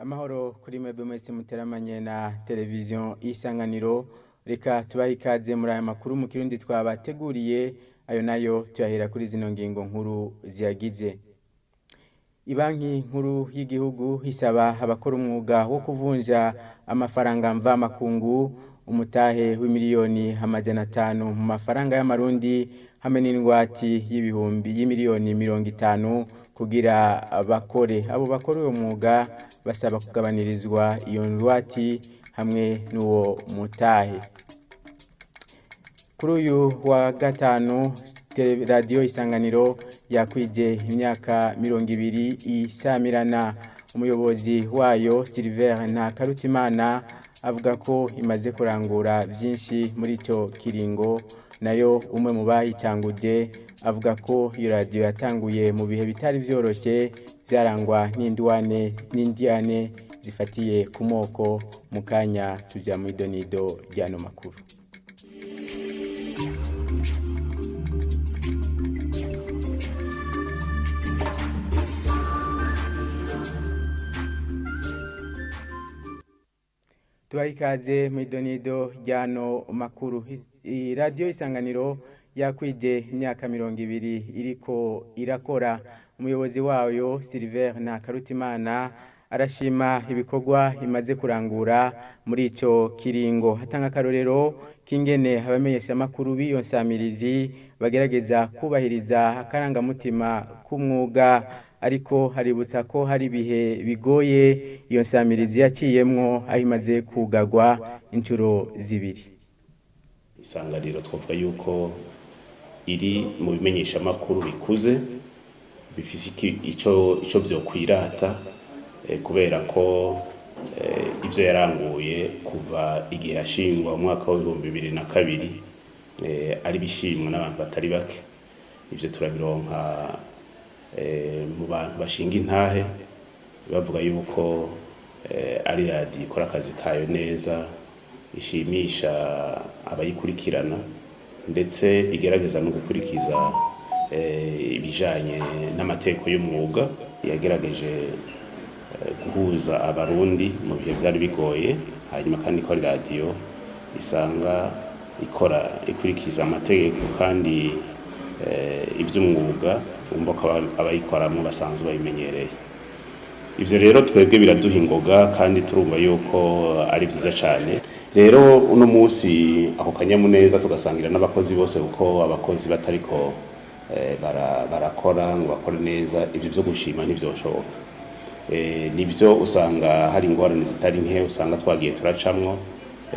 Amahoro kuri mwebwe mwese muteramanye na televiziyo Isanganiro. Reka tubahe ikaze muri aya makuru mu Kirundi twabateguriye. Ayo nayo tuyahera kuri zino ngingo nkuru ziyagize. Ibanki nkuru y'igihugu isaba abakora umwuga wo kuvunja amafaranga mvamakungu umutahe w'imiliyoni 500 mu mafaranga y'amarundi hamwe n'ingwati y'ibihumbi y'imiliyoni 50 kugira bakore. Abo bakora uwo mwuga basaba kugabanirizwa iyo ngwati hamwe n'uwo mutahe. Kuri uyu wa gatanu, radiyo Isanganiro yakwije imyaka 20 isamirana. Umuyobozi wayo, Silver Ntakarutimana, avuga ko imaze kurangura byinshi muri icyo kiringo. Nayo umwe mu bayitanguje avuga ko iyo radiyo yatanguye mu bihe bitari byoroshye, byarangwa n'indwane n'indyane zifatiye ku moko. Mu kanya tujya mu idonido ry'ano makuru. Tubaha ikaze mu idonido ry'ano makuru. Radiyo Isanganiro yakwije imyaka 20 iriko irakora. Umuyobozi wayo, Silver Ntakarutimana, arashima ibikorwa imaze kurangura muri ico kiringo. Hatanga akarorero k'ingene abamenyeshamakuru b'iyo nsamirizi bagerageza kubahiriza akarangamutima k'umwuga, ariko haributsa ko hari ibihe bigoye iyo nsamirizi yaciyemwo, aho imaze kugagwa inshuro zibiri. Isanganiro twavuga yuko iri mu bimenyeshamakuru bikuze bifise ico vyokwirata, kubera ko ivyo yaranguye kuva igihe yashingwa mu mwaka wa 2002 ari bishimwa n'abantu batari bake. Ivyo turabironka mu bantu bashinga intahe bavuga yuko ari radiyo ikora akazi kayo neza, ishimisha abayikurikirana, ndetse igerageza no gukurikiza ibijanye n'amategeko y'umwuga. Yagerageje guhuza Abarundi mu bihe vyari bigoye, hanyuma kandi ko ari radiyo isanga ikora ikurikiza amategeko kandi ivy'umwuga wumva ko abayikoramwo basanzwe babimenyereye. Ivyo rero twebwe biraduha ingoga kandi turumva yuko ari vyiza cane. Rero uno munsi ako kanyamuneza tugasangira n'abakozi bose, kuko abakozi batariko barakora ngo bakore neza, ivyo vyo gushima ntivyoshoboka. Nivyo, usanga hari ingorane zitari nke usanga twagiye turacamwo,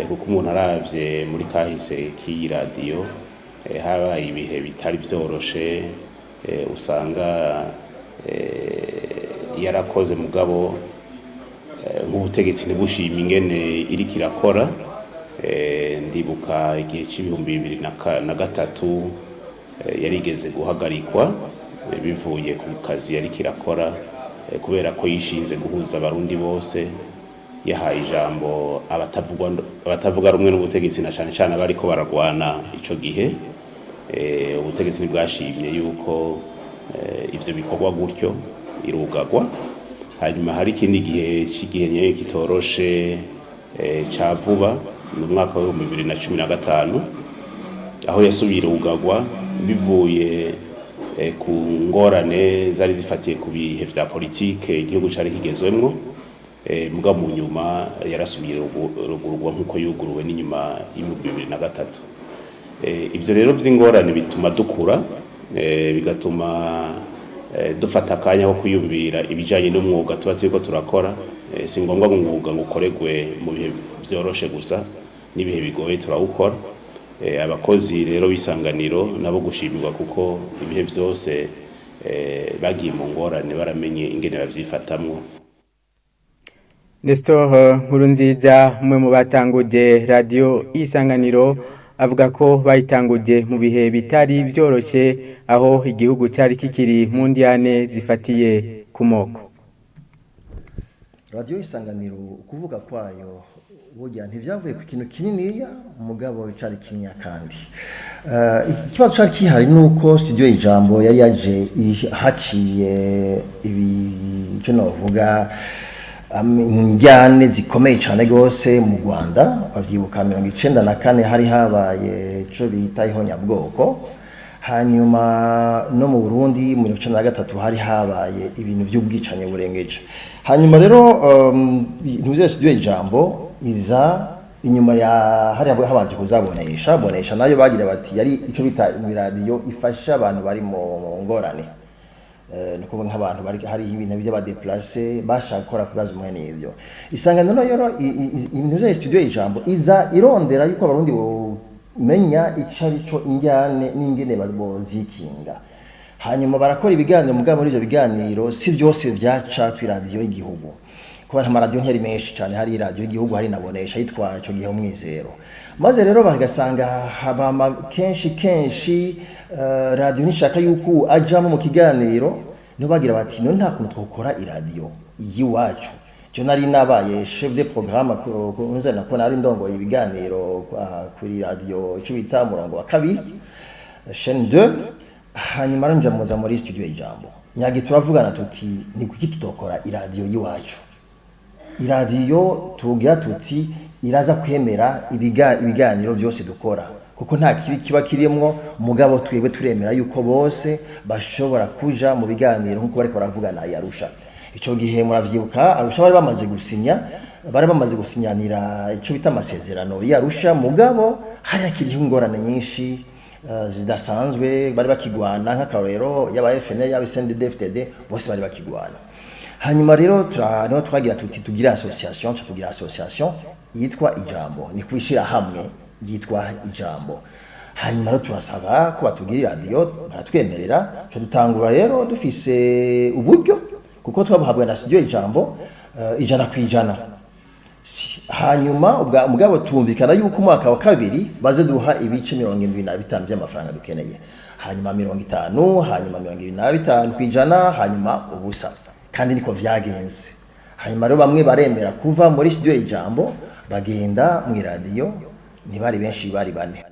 kuko umuntu aravye muri kahise k'iyi radiyo, habaye ibihe bitari vyoroshe, usanga yarakoze mugabo nk'ubutegetsi ntibushima ingene iriko irakora. Ndibuka igihe c'ibihumbi 2003 yarigeze guhagarikwa bivuye ku kazi yariko irakora, kubera ko yishinze guhuza Abarundi bose, yahaye ijambo abatavuga rumwe n'ubutegetsi, na cane cane abariko baragwana ico gihe. Ubutegetsi ntibwashimye yuko ivyo bikorwa gutyo, irugagwa. Hanyuma hari ikindi gihe c'igihe nyene kitoroshe ca vuba, ni umwaka wa 2015, aho yasubiye irugagwa bivuye ku ngorane zari zifatiye ku bihe vya politike igihugu cari kigezwemwo. Muga mu nyuma yarasubiye irugururwa nk'uko yuguruwe n'inyuma ya 2003. Ivyo rero vy'ingorane bituma dukura, bigatuma dufata akanya ko kwiyumvira ibijanye n'umwuga tuba turiko turakora. Si ngombwa ngo umwuga ngo ukoregwe mu bihe vyoroshe gusa, n'ibihe bigoye turawukora. Abakozi rero b'Isanganiro nabo gushimirwa, kuko ibihe vyose bagiye mu ngorane baramenye ingene bavyifatamwo. Nestor Nkurunziza, umwe mu batanguje radiyo Isanganiro, avuga ko bayitanguje mu bihe bitari byoroshye, aho igihugu cyari kikiri mu ndyane zifatiye ku moko. Radiyo Isanganiro, ukuvuga kwayo burya ntivyavuye ku kintu kininiya, mugabo cari kininiya. Kandi ikibazo cari kihari nuko studio Ijambo yari yaje haciye ibi, ico novuga Injyane zikomeye cyane rwose mu Rwanda, bavyibuka 94 hari habaye ico bita ihonyabwoko. Hanyuma no mu Burundi mu 1993 hari habaye ibintu by'ubwicanyi burengeje. Hanyuma rero ntuze studio Ijambo iza inyuma ya hari habanje kuzabonesha bonesha, nayo bagira bati yari ico bita iradiyo ifasha abantu bari mu ngorane, ni ukuvuga nk'abantu bari hari ibintu by'aba déplacés bashaka gukora ku bibazo mwene ivyo. Isanganiro rero ntuze studio Ijambo iza irondera yuko Abarundi bomenya ico ari co injyane n'ingene bozikinga. Hanyuma barakora ibiganiro, mugabo muri ivyo biganiro si byose vyaca ku iradiyo y'igihugu, kuba nta maradiyo ntiyari menshi cyane. Hari iradiyo y'igihugu, hari nabonesha yitwa ico gihe Umwizero. Maze rero bagasanga haba kenshi kenshi radiyo ntishaka yuko ajamo mu kiganiro. Niho bagira bati: "None nta kuntu twokora iradiyo y'iwacu?" Je nari nabaye chef de programme, nze nako nari ndongoye ibiganiro kuri radiyo ico bita Umurongo wa Kabiri, chaîne 2. Hanyuma rero nja muza muri studio Ijambo nyagi, turavugana tuti: "Ni kuki tutokora iradiyo y'iwacu, iradiyo tugira tuti iraza kwemera ibiganiro byose dukora, kuko nta kibi kiba kirimwo, mugabo twebwe turemera yuko bose bashobora kuja mu biganiro nkuko bariko baravugana yarusha." Ico gihe muravyibuka, Arusha bari bamaze gusinya, bari bamaze gusinyanira ico bita amasezerano yarusha, mugabo hari hakiriho ingorane nyinshi zidasanzwe. Bari bakigwana, nk'akarorero yaba FNL, yaba CNDD-FDD, bose bari bakigwana. Hanyuma rero niho twagira tuti tugira association, tugira association yitwa Ijambo, ni kwishira hamwe yitwa Ijambo. Hanyuma rero turasaba ko batugira radio, baratwemerera. Tuca dutangura rero dufise uburyo, kuko twabuhabwa na studio Ijambo 100%. Hanyuma mugabo tumvikana yuko umwaka wa kabiri baze duha ibice 75 by'amafaranga dukeneye, hanyuma 50, hanyuma 25%, hanyuma ubusa. Kandi niko vyagenze. Hanyuma rero bamwe baremera kuva muri studio Ijambo bagenda mu iradiyo. Ntibari benshi, bari bane.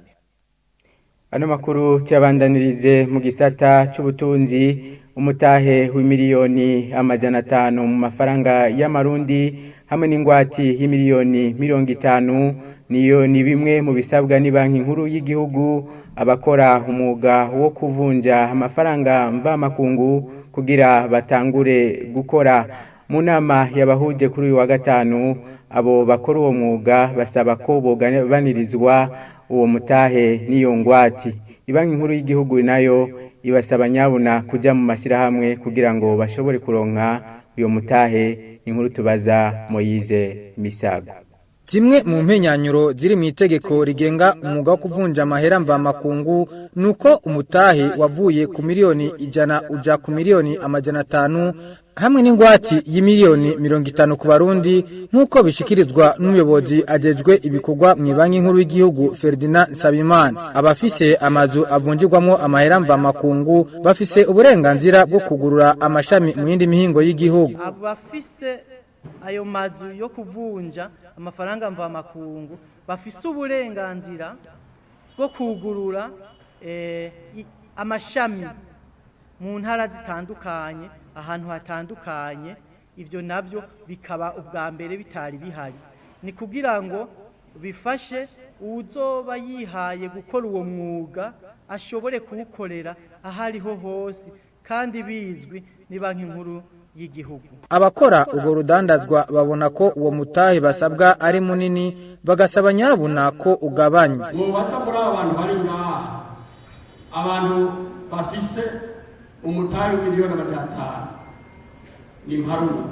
Ano makuru tuyabandanirize mu gisata c'ubutunzi. Umutahe w'imiliyoni 500 mu mafaranga y'amarundi hamwe n'ingwati y'imiliyoni 50 niyo ni bimwe mu bisabwa ni Banki Nkuru y'Igihugu abakora umwuga wo kuvunja amafaranga mvamakungu kugira batangure gukora. Mu nama yabahuje kuri uyu wa gatanu, abo bakora uwo mwuga basaba ko bogabanirizwa uwo mutahe n'iyo ngwati. Ibanki Nkuru y'Igihugu nayo ibasaba nyabuna kujya mu mashyirahamwe kugira ngo bashobore kuronka uyo mutahe. Inkuru tubaza Moyize Misago. Zimwe mu mpenyanyuro ziri mu itegeko rigenga umwuga wo kuvunja amahera mvamakungu nuko umutahe wavuye ku miliyoni 100 uja ku miliyoni 500 hamwe n'ingwati y'imiliyoni 50 ku Barundi, nk'uko bishikirizwa n'umuyobozi ajejwe ibikorwa mu Banki Nkuru y'Igihugu, Ferdinand Nsabimana. Abafise amazu avunjirwamo amahera mvamakungu bafise uburenganzira bwo kugurura amashami mu yindi mihingo y'igihugu. Abafise ayo mazu yo kuvunja amafaranga mvamakungu bafise uburenganzira bwo kugurura amashami mu ntara zitandukanye, ahantu hatandukanye. Ibyo nabyo bikaba ubwa mbere bitari bihari. Ni kugira ngo bifashe uwuzoba yihaye gukora uwo mwuga ashobore kuwukorera aho ariho hose, kandi bizwi ni Banki Nkuru y'Igihugu. Abakora urwo rudandazwa babona ko uwo mutahe basabwa ari munini, bagasaba nyabuna ko ugabanywa. Mwobaza muri aba bantu bari ngaha, abantu bafise umutahe w'500 miliyoni ni imparuro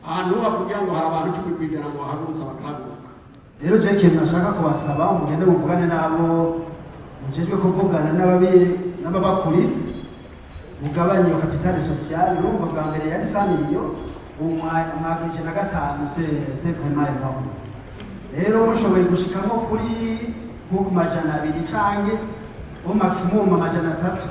ahantu bakubwira ngo hari abantu 10% ngo bahagurutse bakahaguruka. Rero je ikintu nashaka kubasaba, mugende muvugane n'abo mujejwe kuvugana n'ababakuri, mugabanye iyo capital social. Urumva bwa mbere yari 100 millions, ubu mwagwije na gatanu, c'est vraiment énorme. Rero mushoboye gushikamo kuri nko ku 200 canke au maximum 300,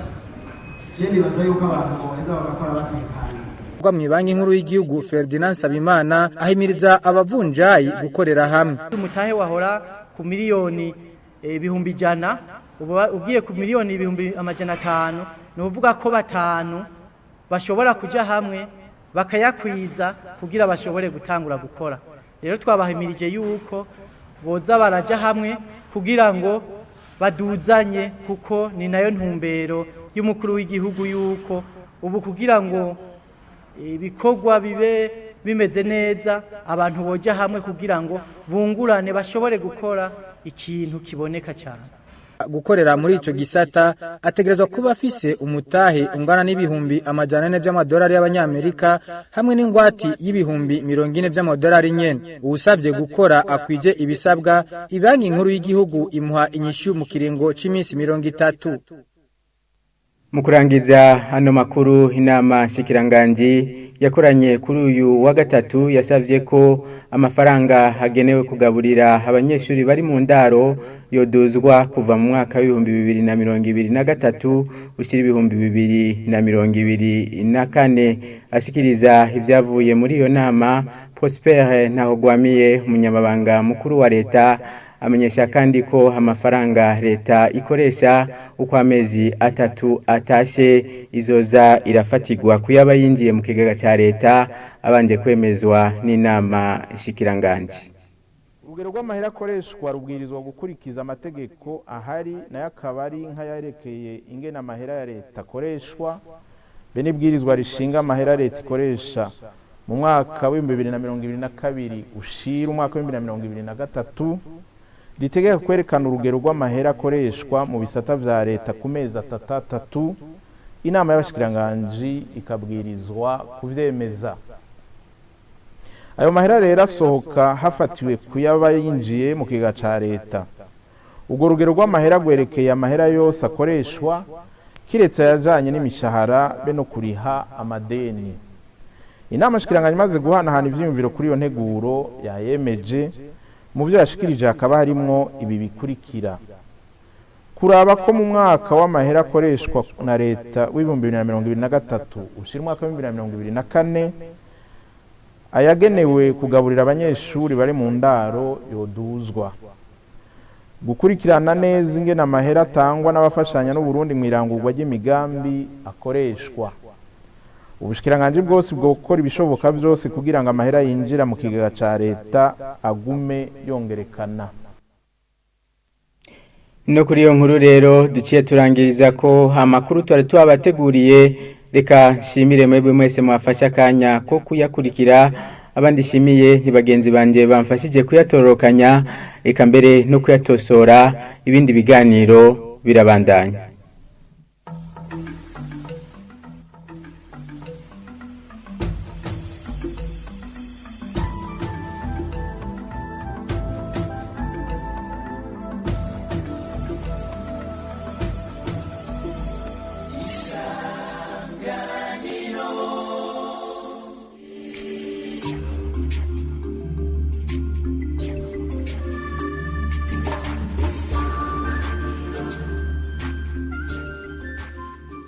je nibaza yuko abantu boheza bagakora batekanye. Ubwo mu Banki Nkuru y'Igihugu, Ferdinand Nsabimana ahimiriza abavunjayi gukorera hamwe. Umutahe wahora ku miliyoni 100,000, ubu ugiye ku miliyoni 500,000. Ni ukuvuga ko batanu bashobora kuja hamwe. Bakayakwiza kugira bashobore gutangura gukora. Rero twabahimirije yuko boza baraja hamwe kugira ngo baduzanye, kuko ni nayo ntumbero y'umukuru w'igihugu yuko ubu kugira ngo ibikorwa bibe bimeze neza, abantu boja hamwe kugira ngo bungurane, bashobore gukora ikintu kiboneka cyane. Gukorera muri ico gisata ategerezwa kuba afise umutahe ungana n'400,000 by'amadolari y'abanyamerika hamwe n'ingwati y'40,000 by'amadolari nyene. Uwusabye gukora akwije ibisabwa, ibanki nkuru y'igihugu imuha inyishu mu kiringo c'iminsi 30. Mu kurangiza hano makuru, inama nshikiranganji yakoranye kuri uyu wa gatatu yasavye ko amafaranga hagenewe kugaburira abanyeshuri bari mu ndaro yoduzwa kuva mu mwaka w'2023 ushyira 2024. Ashikiriza ibyavuye muri iyo nama, Prosper Ntahogwamiye, umunyamabanga mukuru wa leta, amenyesha kandi ko amafaranga leta ikoresha uko amezi 3 atashe izoza irafatigwa kuyaba yinjiye mu kigega cya leta abanje kwemezwa n'inama nshikiranganji. Urugero rw'amahera akoreshwa rubwirizwa gukurikiza amategeko ahari, nayo akaba ari nk'ayerekeye ingene amahera ya leta akoreshwa be n'ibwirizwa rishinga amahera leta ikoresha mu mwaka w'2022 ushira umwaka w'2023, ritegeka kwerekana urugero rw'amahera akoreshwa mu bisata vya leta ku mezi 3 Inama y'abashikiranganji ikabwirizwa kuvyemeza. Ayo mahera rero asohoka hafatiwe kuyaba yinjiye mu kigega ca leta. Urwo rugero rw'amahera rwerekeye amahera yose akoreshwa kiretse ayajanye n'imishahara be no kuriha amadeni. Inama nshikiranganji imaze guhanahana ivyiyumviro kuri iyo nteguro yayemeje. Mu byo yashikirije hakaba harimwo ibi bikurikira: kuraba ko mu mwaka w'amahera akoreshwa na leta w'2023 ushira umwaka w'2024 ayagenewe kugaburira abanyeshuri bari mu ndaro yoduzwa, gukurikirana neza ingene amahera atangwa n'abafashanya n'Uburundi mu irangurwa ry'imigambi akoreshwa, ubushikiranganji bwose bwo gukora ibishoboka byose kugira ngo amahera yinjira mu kigega ca leta agume yongerekana. No kuri iyo nkuru rero duciye turangiriza ko amakuru twari tubateguriye. Reka nshimire mwebwe mwese mwafashe akanya ko kuyakurikira. Abandi shimiye ni bagenzi banje bamfashije kuyatororokanya, eka mbere no kuyatosora. Ibindi biganiro birabandanya.